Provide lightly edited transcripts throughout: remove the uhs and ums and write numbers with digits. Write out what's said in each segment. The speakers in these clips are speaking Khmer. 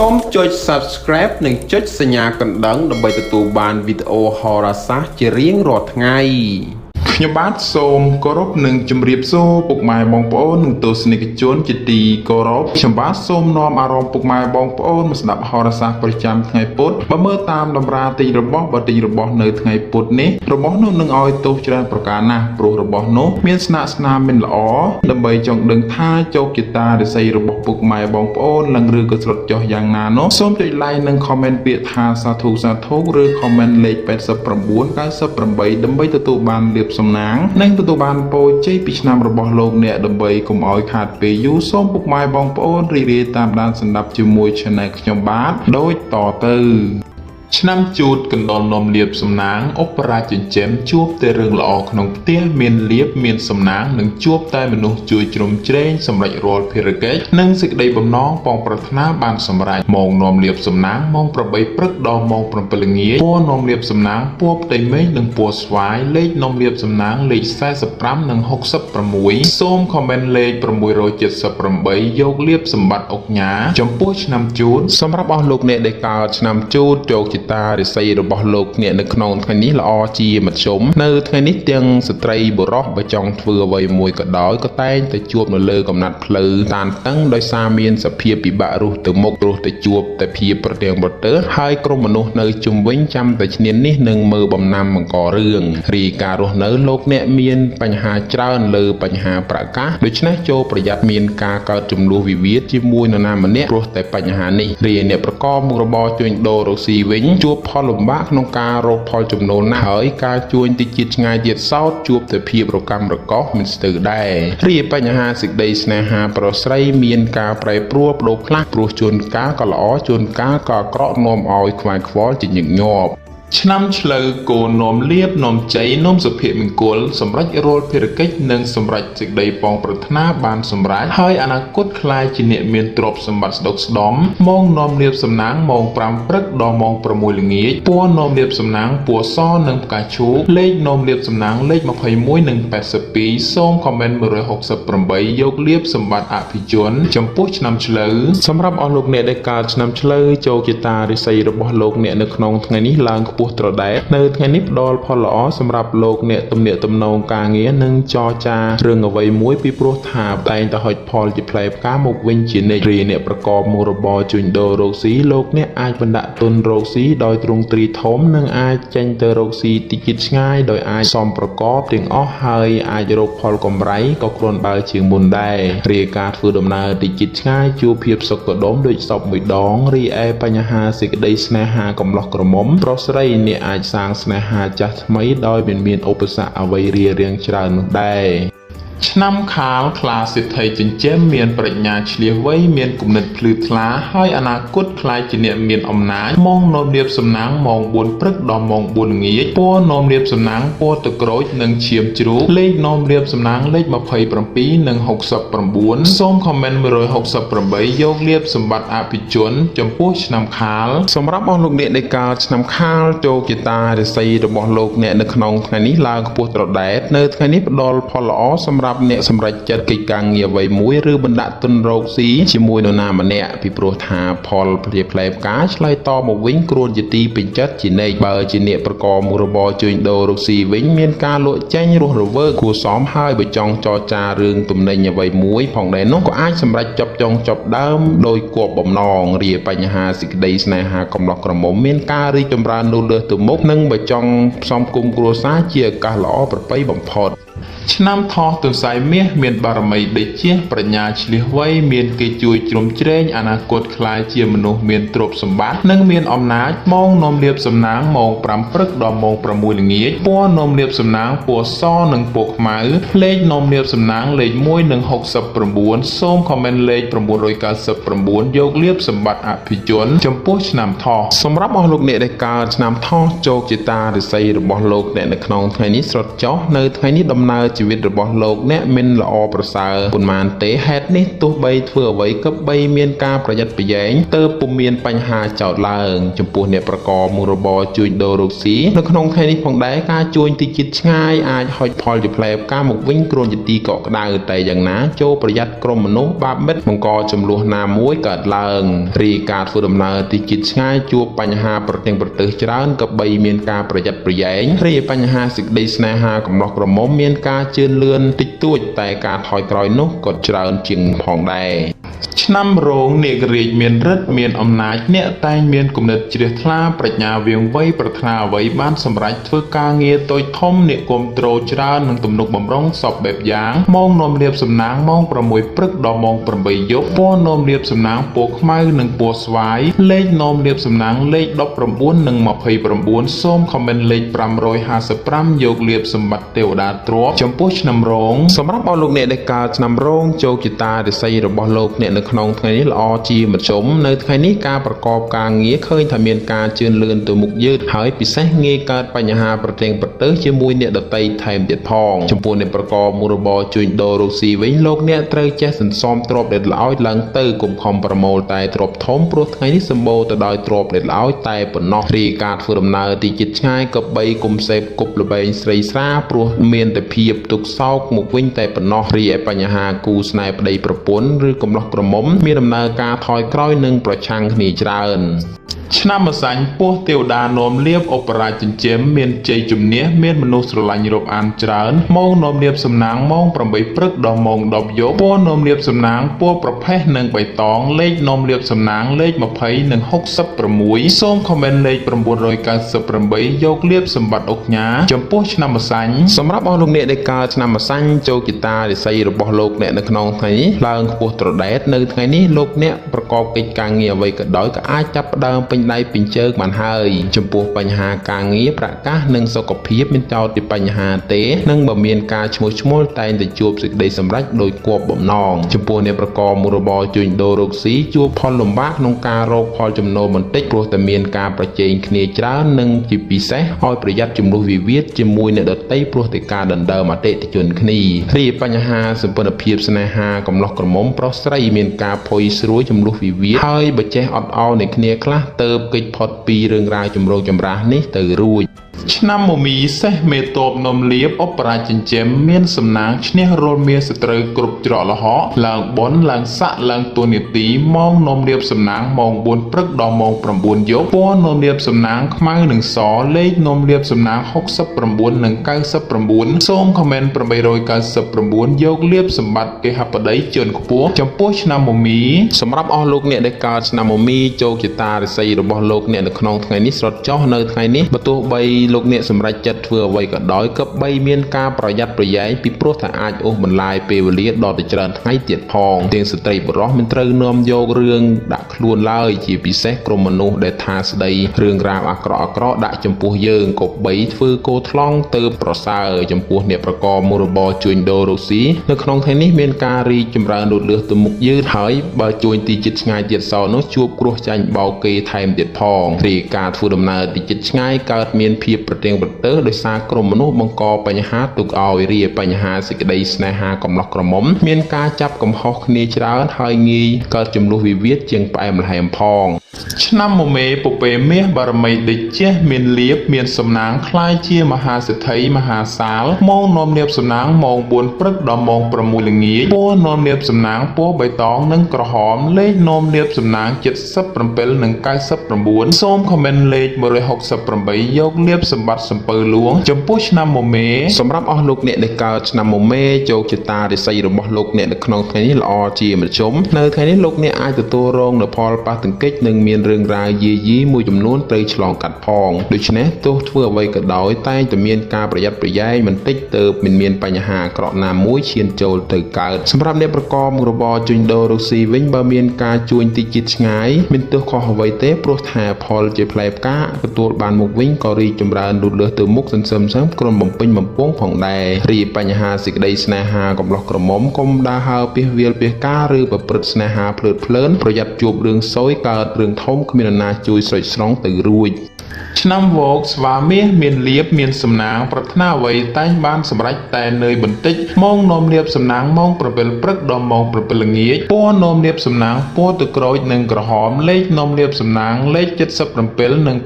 សូមចុច Subscribe និងចុចសញ្ញាកណ្ដឹងដើម្បីទទួលបានវីដេអូហោរាសាស្ត្រជារៀងរាល់ថ្ងៃ ខ្ញុំបាទសូមគោរពនិងជម្រាបសួរពុកម៉ែបងប្អូននិងទស្សនិកជនជាទីគោរពខ្ញុំបាទសូមនាំអារម្មណ៍ពុកម៉ែបងប្អូនមកស្ដាប់ហោរាសាស្ត្រប្រចាំថ្ងៃពុធបើមើលតាមតម្រាទិញរបស់បើទិញរបស់នៅថ្ងៃពុធនេះរបស់នោះនឹងឲ្យទោសច្រើនប្រការណាស់ព្រោះរបស់នោះមានស្នាក់ស្នាមមិនល្អដើម្បីចង់ដឹងថាជោគជតារិស័យរបស់ពុកម៉ែបងប្អូននឹងឬក៏ស្រុតចុះយ៉ាងណានោះសូមចុច like និង comment ពាក្យថាសាធុសាធុឬ comment លេខ89 98ដើម្បីទទួលបានលាភសំណាងនិងទទួលបានពរជ័យពីឆ្នាំរបស់លោកអ្នកដើម្បីកុំឲ្យខាតពេលយូរសូមពុកម៉ែបងប្អូនរីករាយតាមដានស្ដាប់ជាមួយ Channel ខ្ញុំបាទដូចតទៅ ឆ្នាំជូតកណ្ដុរនាំលាភសំណាងឧបរាជចិញ្ចឹមជួបតែរឿងល្អក្នុងផ្ទះមានលាភមានសំណាងនិងជួបតែមនុស្សជួយជ្រោមជ្រែងសម្រេចរាល់ភារកិច្ចនិងសេចក្តីបំណងប៉ងប្រាថ្នាបានសម្រេចម៉ោងនាំលាភសំណាងម៉ោង8ព្រឹកដល់ម៉ោង7ល្ងាចពណ៌នាំលាភសំណាងពណ៌ផ្ទៃមេឃនិងពណ៌ស្វាយលេខនាំលាភសំណាងលេខ45និង66សូម comment លេខ678យកលាភសម្បត្តិអុកញ៉ាចំពោះឆ្នាំជូតសម្រាប់អស់លោកអ្នកដែលកើតឆ្នាំជូតជោគជតារិស័យរបស់លោកអ្នកនៅក្នុងថ្ងៃនេះល្អជាមធ្យមនៅថ្ងៃនេះទាំងស្ត្រីបុរសបើចង់ធ្វើអ្វីមួយក៏ដោយក៏តែងតែជួបនៅលើកំណាត់ផ្លូវតានតឹងដោយសារមានសភាពពិបាករស់ទៅមុខព្រោះតែជួបតែភាពប្រទាំងប្រទើហើយក្រុមមនុស្សនៅជុំវិញចាំតែឈ្នាននេះនឹងមើលបំណាំបង្ករឿងរីការរស់នៅលោកអ្នកមានបញ្ហាច្រើនលើបញ្ហាប្រកាសដូច្នេះចូលប្រយ័ត្នមានការកើតចំនួនវិវាទជាមួយនរណាម្នាក់ព្រោះតែបញ្ហានេះរីឯអ្នកប្រកបមុខរបរជួញដូររកស៊ីវិញជួបផលលំបាកក្នុងការរកផលចំណូលណាស់ហើយការជួញទីជាតិឆ្ងាយទៀតសោតជួបតែភាពរកម្មរកោសមិនស្ទើរដែររីឯបញ្ហាសេចក្តីស្នេហាប្រុសស្រីមានការប្រែប្រួលបដូរផ្លាស់ព្រោះជួនកាលក៏ល្អជួនកាលក៏អាក្រក់នាំឲ្យខ្វាយខ្វល់ជាញឹកញាប់ឆ្នាំឆ្លូវគោនាំលាភនាំជ័យនាំសុភមង្គលសម្រេចរាល់ភារកិច្ចនិងសម្រេចសេចក្តីប៉ងប្រាថ្នាបានសម្រេចហើយអនាគតក្លាយជាអ្នកមានទ្រព្យសម្បត្តិស្ដុកស្ដំម៉ោងនាំលាភសំណាងម៉ោង5ព្រឹកដល់ម៉ោង6ល្ងាចពណ៌នាំលាភសំណាងពណ៌សនិងផ្កាឈូកលេខនាំលាភសំណាងលេខ21និង82សូម comment 168យកលាភសម្បត្តិអភិជនចំពោះឆ្នាំឆ្លូវសម្រាប់អស់លោកអ្នកដែលកើតឆ្នាំឆ្លូវជោគជតារិស័យរបស់លោកអ្នកនៅក្នុងថ្ងៃនេះឡើងខ្ពស់ត្រដែតនៅថ្ងៃនេះផ្ដល់ផលល្អសម្រាប់លោកអ្នកទំនាក់ទំនងការងារនិងចរចារឿងអ្វីមួយពីព្រោះថាតែងតែហុចផលជាផ្លែផ្កាមកវិញជានិច្ចរីអ្នកប្រកបមុខរបរជួញដូររកស៊ីលោកអ្នកអាចបណ្ដាក់ទុនរកស៊ីដោយទ្រង់ទ្រីធំនិងអាចចេញទៅរកស៊ីទីជិតឆ្ងាយដោយអាចសមប្រកបទាំងអស់ហើយអាចរកផលកម្រៃក៏គ្រាន់បើជាងមុនដែររីការធ្វើដំណើរទីជិតឆ្ងាយជួបភាពសុខដុមដូចសពមួយដងរីឯបញ្ហាសេចក្តីស្នេហាកំឡោះក្រមុំប្រុសស្រីអ្នកអាចសាងស្នេហាចាស់ថ្មីដោយមិនមានឧបសគ្គអ្វីរារាំងច្រើននោះដែរឆ្នាំខាលខ្លាសិទ្ធិចិញ្ចឹមមានប្រាជ្ញាឆ្លៀសវៃមានគំនិតភ្លឺថ្លាហើយអនាគតក្លាយជាអ្នកមានអំណាចម៉ោងនាំលាភសំណាងម៉ោង4ព្រឹកដល់ម៉ោង4ល្ងាចពណ៌នាំលាភសំណាងពណ៌ទឹកក្រូចនិងឈាមជ្រូកលេខនាំលាភសំណាងលេខ27និង69សូម comment 168យកលាភសម្បត្តិអភិជនចំពោះឆ្នាំខាលសម្រាប់អស់លោកអ្នកដែលកើតឆ្នាំខាលជោគជតារិស័យរបស់លោកអ្នកនៅក្នុងថ្ងៃនេះឡើងខ្ពស់ត្រដែតនៅថ្ងៃនេះផ្ដល់ផលល្អសម្រាប់អ្នកសម្រេចចិត្តកិច្ចការងារអ្វីមួយឬបណ្ដាក់ទុនរកស៊ីជាមួយនរណាម្នាក់ពីព្រោះថាផលជាផ្លែផ្កាឆ្លើយតបមកវិញគ្រួនជាទីពេញចិត្តជានិច្ចបើជាអ្នកប្រកបមុខរបរជួញដូររកស៊ីវិញមានការលក់ចេញរស់រវើកគួរសមហើយបើចង់ចរចារឿងទំនិញអ្វីមួយផងដែរនោះក៏អាចសម្រេចចប់ចុងចប់ដើមដោយគួបបំណងរាបញ្ហាសេចក្តីស្នេហាកំឡោះក្រមុំមានការរីកចម្រើនលូតលាស់ទៅមុខនិងបើចង់ផ្សំគុំគ្រួសារជាឱកាសល្អប្រពៃបំផុតឆ្នាំថោះទន្សាយមាសមានបារមីដេជះប្រាជ្ញាឆ្លៀសវៃមានគេជួយជ្រោមជ្រែងអនាគតក្លាយជាមនុស្សមានទ្រព្យសម្បត្តិនិងមានអំណាចម៉ោងនាំលាភសំណាងម៉ោង5ព្រឹកដល់ម៉ោង6ល្ងាចពណ៌នាំលាភសំណាងពណ៌សនិងពណ៌ខ្មៅលេខនាំលាភសំណាងលេខ1និង69សូម comment លេខ999យកលាភសម្បត្តិអភិជនចំពោះឆ្នាំថោះសម្រាប់អស់លោកអ្នកដែលកើតឆ្នាំថោះជោគជតារិស័យរបស់លោកអ្នកនៅក្នុងថ្ងៃនេះស្រុតចុះនៅថ្ងៃនេះដំណើរ ជីវិតរបស់លោកអ្នកមិនល្អប្រសើរប៉ុន្មានទេហេតុនេះទោះបីធ្វើអ្វីក៏បីមានការប្រយ័ត្នប្រយែងទើបពុំមានបញ្ហាចោទឡើងចំពោះអ្នកប្រកបមុខរបរជួញដូររកស៊ីនៅក្នុងថ្ងៃនេះផងដែរការជួញទីជិតឆ្ងាយអាចហុចផលជាផ្លែផ្កាមកវិញគ្រាន់ជាទីកក់ក្ដៅតែយ៉ាងណាចូលប្រយ័ត្នក្រុមមនុស្សបាបមិត្តបង្កចំនួនណាមួយកើតឡើងរីការធ្វើដំណើរទីជិតឆ្ងាយជួបបញ្ហាប្រទាំងប្រទើសច្រើនក៏បីមានការប្រយ័ត្នប្រយែងរីបញ្ហាសេចក្តីស្នេហាកំឡោះក្រមុំមានការជឿនលឿនតិចតួចតែការថយក្រោយនោះក៏ច្រើនជាងផងដែរឆ្នាំរោងនាគរាជមានឫទ្ធិមានអំណាចអ្នកតែងមានគំនិតជ្រះថ្លាប្រាជ្ញាវាងវៃប្រាថ្នាអ្វីបានសម្រេចធ្វើការងារតូចធំអ្នកគាំទ្រច្រើននិងទំនុកបំរុងសពបែបយ៉ាងម៉ោងនាំលាភសំណាងម៉ោង6ព្រឹកដល់ម៉ោង8យប់ពណ៌នាំលាភសំណាងពណ៌ខ្មៅនិងពណ៌ស្វាយលេខនាំលាភសំណាងលេខ19និង29សូមខមមិនលេខ555យកលាភសម្បត្តិទេវតាទ្រព្យចំពោះឆ្នាំរោងសម្រាប់អស់លោកអ្នកដែលកើតឆ្នាំរោងជោគជតារាសីរបស់លោកអ្នកនៅក្នុងថ្ងៃនេះល្អជាមធ្យមនៅថ្ងៃនេះការប្រកបការងារឃើញថាមានការជឿនលឿនទៅមុខយឺតហើយពិសេសងាយកើតបញ្ហាប្រទាំងប្រទើសជាមួយអ្នកដទៃថែមទៀតផងចំពោះអ្នកប្រកបមុខរបរជួញដូររកស៊ីវិញលោកអ្នកត្រូវចេះសន្សំទ្រព្យដែលល្អឲ្យឡើងទៅកុំខំប្រមូលតែទ្រព្យធំព្រោះថ្ងៃនេះសម្បូរទៅដោយទ្រព្យដែលល្អតែប៉ុណ្ណោះរីការធ្វើដំណើរទីជិតឆ្ងាយក៏បីគុំសេពគប់ល្បែងស្រីស្រាព្រោះមានតែភាពទុក្ខសោកមកវិញតែប៉ុណ្ណោះរីឯបញ្ហាគូស្នេហ៍ប្តីប្រពន្ធឬកំឡោះក្រមុំមានដំណើរការថយក្រោយនិងប្រឆាំងគ្នាច្រើនឆ្នាំម្សាញ់ពោះទេវតានាំលាភឧបរាជចិញ្ចឹមមានជ័យជំនះមានមនុស្សស្រឡាញ់រាប់អានច្រើនម៉ោងនាំលាភសំណាងម៉ោង8ព្រឹកដល់ម៉ោង10យប់ពណ៌នាំលាភសំណាងពណ៌ប្រផេះនិងបៃតងលេខនាំលាភសំណាងលេខ20និង66សូមខមមិនលេខ998យកលាភសម្បត្តិឧកញ៉ាចំពោះឆ្នាំម្សាញ់សម្រាប់អស់លោកអ្នកដែលកើតឆ្នាំម្សាញ់ជោគជតារាសីរបស់លោកអ្នកនៅក្នុងថ្ងៃនេះឡើងខ្ពស់ត្រដែតនៅថ្ងៃនេះលោកអ្នកប្រកបកិច្ចការងារអ្វីក៏ដោយក៏អាចចាប់ផ្ដើមពេញដៃពេញជើងបានហើយចំពោះបញ្ហាការងារប្រកាសនិងសុខភាពមានចោទជាបញ្ហាទេនិងបើមានការឈ្មោះឈ្មោលតែងតែជួបសេចក្តីសម្រេចដោយគប់បំណងចំពោះអ្នកប្រកបមុខរបរជួញដូររកស៊ីជួបផលលំបាកក្នុងការរកផលចំណូលបន្តិចព្រោះតែមានការប្រជែងគ្នាច្រើននិងជាពិសេសឲ្យប្រយ័ត្នចំនួនវិវាទជាមួយអ្នកដទៃព្រោះតែការដណ្ដើមអតិថិជនគ្នារីបញ្ហាសម្ព័ន្ធភាពស្នេហាកំឡោះក្រមុំប្រុសស្រីមានការភ័យស្រួយចំនួនវិវាទហើយបើចេះអត់ឱននៃគ្នាខ្លះទៅគេចផុតពីរឿងរ៉ាវចម្រូងចម្រាសនេះទៅរួច ឆ្នាំមមីសេះមេតបនំលៀបឧបរាជចិញ្ចឹមមានសំណាងឈ្នះរលមាសត្រូវគ្រប់ច្រកល្ហកឡើងបុណ្យឡើងស័កឡើងតួនាទីម៉ោងនំលៀបសំណាងម៉ោង4ព្រឹកដល់ម៉ោង9យប់ពណ៌នំលៀបសំណាងខ្មៅនិងសលេខនំលៀបសំណាង69និង99សូមខមមិន899យកលៀបសម្បត្តិគេហបតីជាន់ខ្ពស់ចំពោះឆ្នាំមមីសម្រាប់អស់លោកអ្នកដែលកើតឆ្នាំមមីជោគជតារាសីរបស់លោកអ្នកនៅក្នុងថ្ងៃនេះស្រត់ចុះនៅថ្ងៃនេះបើទោះបីលោកអ្នកសម្រេចចិត្តធ្វើអ្វីក៏ដោយក៏បីមានការប្រយ័ត្នប្រយែងពីព្រោះថាអាចអូសបន្លាយពេលវេលាដល់ទៅច្រើនថ្ងៃទៀតផងទាំងស្ត្រីបុរសមិនត្រូវនាំយករឿងដាក់ខ្លួនឡើយជាពិសេសក្រុមមនុស្សដែលថាស្ដីរឿងរ៉ាវអាក្រក់ៗដាក់ចំពោះយើងក៏បីធ្វើគោថ្លង់ទៅប្រសើរចំពោះអ្នកប្រកបមុខរបរជួញដូររកស៊ីនៅក្នុងថ្ងៃនេះមានការរីកចម្រើនលូតលាស់ទៅមុខយឺតហើយបើជួញទីជិតឆ្ងាយទៀតសោនោះជួបគ្រោះចាញ់បោកគេថែមទៀតផងរីការធ្វើដំណើរទីជិតឆ្ងាយកើតមានភាពប្រទាំងប្រទើសដោយសារក្រុមមនុស្សបង្កបញ្ហាទុកឲ្យរីឯបញ្ហាសេចក្តីស្នេហាកំឡោះក្រមុំមានការចាប់កំហុសគ្នាច្រើនហើយងាយកើតចំនួនវិវាទជាងផ្អែមល្ហែមផងឆ្នាំមមេពពែមាសបារមីដេចចេះមានលៀបមានសំណាងคล้ายជាមហាសេដ្ឋីមហាសាលម៉ោងនាំលៀបសំណាងម៉ោង4ព្រឹកដល់ម៉ោង6ល្ងាចពណ៌នាំលៀបសំណាងពណ៌បៃតងនិងក្រហមលេខនាំលៀបសំណាង77និង99សូមខមមិនលេខ168យកលៀបសម្បត្តិសំពៅលួងចំពោះឆ្នាំមមេសម្រាប់អស់លោកអ្នកដែលកើតឆ្នាំមមេជោគជតារាសីរបស់លោកអ្នកនៅក្នុងថ្ងៃនេះល្អជាមធ្យមនៅថ្ងៃនេះលោកអ្នកអាចទទួលរងនូវផលប៉ះទង្គិចនិងមានរឿងរ៉ាវយាយីមួយចំនួនត្រូវឆ្លងកាត់ផងដូច្នេះទោះធ្វើអ្វីក៏ដោយតែងតែមានការប្រយ័ត្នប្រយែងបន្តិចទើបមិនមានបញ្ហាអាក្រក់ណាមួយឈានចូលទៅកើតសម្រាប់អ្នកប្រកបមុខរបរជួញដូររកស៊ីវិញបើមានការជួញទីជិតឆ្ងាយមិនទោះខុសអ្វីទេព្រោះថាផលជាផ្លែផ្កាទទួលបានមកវិញក៏រីកចម្រើនលូតលាស់ទៅមុខសន្សឹមសឹមក្រុមបំពេញបំពងផងដែររីបញ្ហាសេចក្តីស្នេហាកំឡោះក្រមុំកុំដើរហើរពីវាលពីការឬប្រព្រឹត្តស្នេហាភ្លើតភ្លើនប្រយ័ត្នជួបរឿងសួយកើតរឿងធំគ្មាននរណាជួយស្រោចស្រង់ទៅរួច ឆ្នាំវកស្វាមាសមានលៀបមានសំណាងប្រាថ្នាអ្វីតែងបានសម្រេចតែនឿយបន្តិចម៉ោងនាំលៀបសំណាងម៉ោង7ព្រឹកដល់ម៉ោង7ល្ងាចពណ៌នាំលៀបសំណាងពណ៌ទឹកក្រូចនិងក្រហមលេខនាំលៀបសំណាងលេខ77និង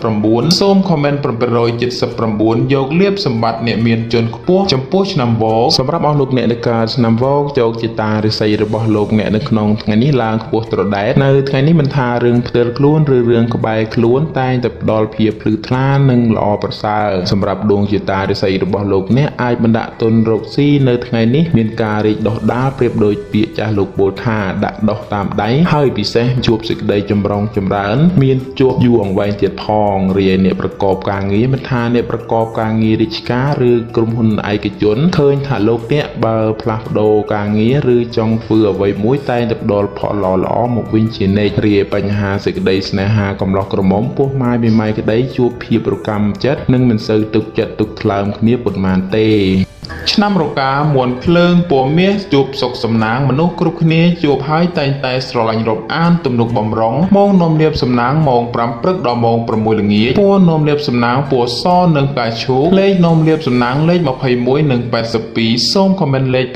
89សូមខមមិន779យកលៀបសម្បត្តិអ្នកមានជនខ្ពស់ចំពោះឆ្នាំវក សម្រាប់អស់លោកអ្នកដែលកើតឆ្នាំវកជោគជតារិស័យរបស់លោកអ្នកនៅក្នុងថ្ងៃនេះឡើងខ្ពស់ត្រដែតនៅថ្ងៃនេះមិនថារឿងផ្ទាល់ខ្លួនឬរឿងក្បែរខ្លួនតែងតែផ្ដល់ភាពភ្លឺថ្លានិងល្អប្រសើរសម្រាប់ដួងជតារិស័យរបស់លោកអ្នកអាចបណ្ដាក់ទុនរកស៊ីនៅថ្ងៃនេះមានការរីកដុះដាលប្រៀបដូចពាក្យចាស់លោកពោលថាដាក់ដុះតាមដៃហើយពិសេសជួបសេចក្តីចម្រុងចម្រើនមានជួបយូរអង្វែងទៀតផងរីឯអ្នកប្រកបការងារមិនថាអ្នកប្រកបការងាររាជការឬក្រុមហ៊ុនឯកជនឃើញថាលោកអ្នកបើផ្លាស់ប្ដូរការងារឬចង់ធ្វើអ្វីមួយតែងតែផ្ដល់ផលល្អៗមកវិញជានិច្ចរីឯបញ្ហាសេចក្តីស្នេហាកំឡោះក្រមុំពោះម៉ាយមីម៉ាយក្តីជួបភាពរកម្មចិត្តនិងមិនសូវទុកចិត្តទុកថ្លើមគ្នាប៉ុន្មានទេ ឆ្នាំរកាមួនភ្លើងពណ៌មាសជួបសុខសំណាងមនុស្សគ្រប់គ្នាជួបហើយតែងតែស្រឡាញ់រាប់អានទំនុកបំរុងម៉ោងនាំលៀបសំណាងម៉ោង5ព្រឹកដល់ម៉ោង6ល្ងាចពណ៌នាំលៀបសំណាងពណ៌សនិងផ្កាឈូកលេខនាំលៀបសំណាងលេខ21និង82សូមខមមិនលេខ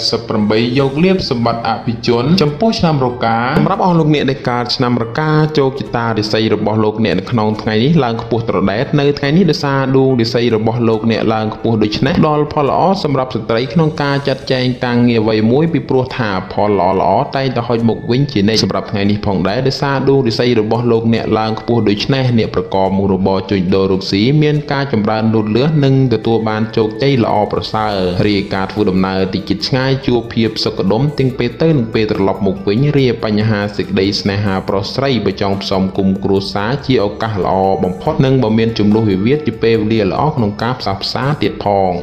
888យកលៀបសម្បត្តិអភិជនចំពោះឆ្នាំរកា សម្រាប់អស់លោកអ្នកដែលកើតឆ្នាំរកាជោគជតារិស័យរបស់លោកអ្នកនៅក្នុងថ្ងៃនេះឡើងខ្ពស់ត្រដែតនៅថ្ងៃនេះដោយសារដួងរិស័យរបស់លោកអ្នកឡើងខ្ពស់ដូច្នេះដល់ផលល្អសម្រាប់ស្ត្រីក្នុងការចាត់ចែងការងារអ្វីមួយពីព្រោះថាផលល្អៗតែងតែហុចមកវិញជានិច្ចសម្រាប់ថ្ងៃនេះផងដែរដោយសារដួងរិស័យរបស់លោកអ្នកឡើងខ្ពស់ដូច្នេះអ្នកប្រកបមុខរបរជួញដូររកស៊ីមានការចម្រើនលូតលាស់និងទទួលបានជោគជ័យល្អប្រសើររីឯការធ្វើដំណើរទីជិតឆ្ងាយជួបភាពសុខដុមទាំងពេលទៅនិងពេលត្រឡប់មកវិញរីឯបញ្ហាសេចក្តីស្នេហាប្រុសស្រីបើចង់ផ្សំគុំគ្រួសារជាឱកាសល្អបំផុតនិងបើមានជម្លោះវិវាទជាពេលវេលាល្អក្នុងការផ្សះផ្សាទៀតផង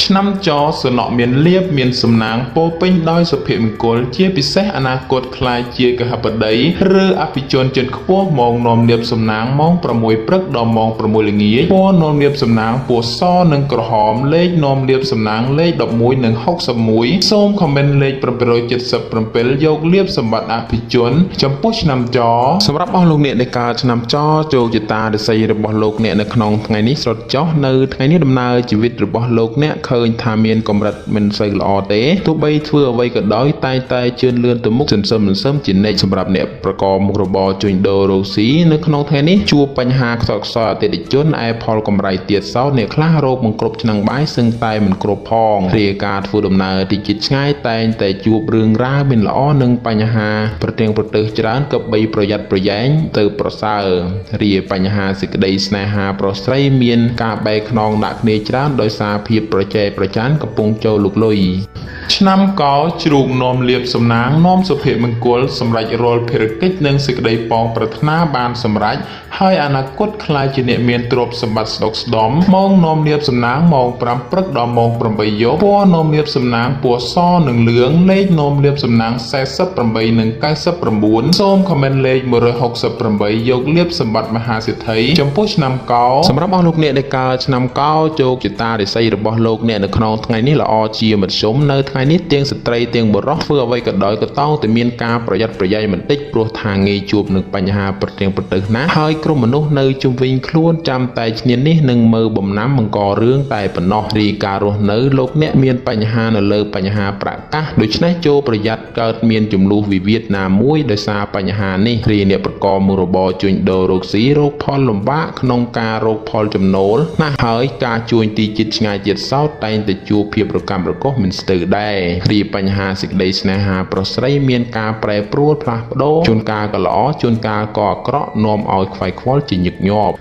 ឆ្នាំចសំណក់មានលៀបមានសំណាងពោពេញដោយសុភមង្គលជាពិសេសអនាគតក្លាយជាកហបតីឬអភិជនជនខ្ពស់ម៉ោងនាំលៀបសំណាងម៉ោង6ព្រឹកដល់ម៉ោង6ល្ងាចពណ៌នាំលៀបសំណាងពណ៌សនិងក្រហមលេខនាំលៀបសំណាងលេខ11និង61សូមខមមិនលេខ777យកលៀបសម្បត្តិអភិជនចំពោះឆ្នាំច សម្រាប់អស់លោកអ្នកដែលកើតឆ្នាំចជោគជតារិស័យរបស់លោកអ្នកនៅក្នុងថ្ងៃនេះស្រត់ចុះនៅថ្ងៃនេះដំណើរជីវិតរបស់លោកអ្នកឃើញថាមានកម្រិតមិនសូវល្អទេទោះបីធ្វើអ្វីក៏ដោយតែងតែជឿនលឿនទៅមុខសន្សឹមជានិច្ចសម្រាប់អ្នកប្រកបមុខរបរជួញដូររកស៊ីនៅក្នុងថ្ងៃនេះជួបបញ្ហាខ្សោយខ្សោយអតិថិជនឯផលកម្រៃទៀតសោតអ្នកខ្លះរកមិនគ្រប់ឆ្នាំងបាយសឹងតែមិនគ្រប់ផងរាយការធ្វើដំណើរទីជិតឆ្ងាយតែងតែជួបរឿងរ៉ាវមិនល្អនិងបញ្ហាប្រទៀងប្រទើសច្រើនក៏បីប្រយ័ត្នប្រយែងទៅប្រសើររាយបញ្ហាសេចក្តីស្នេហាប្រុសស្រីមានការបែកខ្នងដាក់គ្នាច្រើនដោយសារភាពប្រជែកប្រច័នកំពុងចូលលុកលុយ ឆ្នាំកោជ្រូកនាំលៀបសំណាងនាំសុភមង្គលសម្រេចរាល់ភារកិច្ចនិងសេចក្តីប៉ងប្រាថ្នាបានសម្រេចហើយអនាគតក្លាយជាអ្នកមានទ្រព្យសម្បត្តិស្ដុកស្ដំម៉ោងនាំលៀបសំណាងម៉ោង5ព្រឹកដល់ម៉ោង8យប់ពណ៌នាំលៀបសំណាងពណ៌សនិងលឿងលេខនាំលៀបសំណាង48និង99សូមខមមិនលេខ168យកលៀបសម្បត្តិមហាសេដ្ឋីចំពោះឆ្នាំកោ សម្រាប់អស់លោកអ្នកដែលកើតឆ្នាំកោជោគជតារិស័យរបស់លោកអ្នកនៅក្នុងថ្ងៃនេះល្អជាមធ្យមនៅថ្ងៃនេះទាំងស្ត្រីទាំងបុរសធ្វើអ្វីក៏ដោយក៏តោងតែមានការប្រយ័ត្នប្រយែងបន្តិចព្រោះថាងាយជួបនឹងបញ្ហាប្រទៀងប្រទើសណាស់ហើយក្រុមមនុស្សនៅជុំវិញខ្លួនចាំតែឈ្នានីសនិងមើលបំណាំបង្ករឿងតែប៉ុណ្ណោះរីការរស់នៅលោកអ្នកមានបញ្ហានៅលើបញ្ហាប្រាក់កាសដូច្នេះចូលប្រយ័ត្នកើតមានចំនួនវិវាទណាមួយដោយសារបញ្ហានេះរីអ្នកប្រកបមុខរបរជួញដូររកស៊ីរកផលលំបាកក្នុងការរកផលចំណូលណាស់ហើយការជួញទីជិតឆ្ងាយទៀតសោតតែងតែជួបភាពរកាំរកូសមិនស្ទើរដែររីបញ្ហាសេចក្តីស្នេហាប្រុសស្រីមានការប្រែប្រួលផ្លាស់ប្ដូរជួនកាលក៏ល្អជួនកាលក៏អាក្រក់នាំឲ្យខ្វាយខ្វល់ជាញឹកញាប់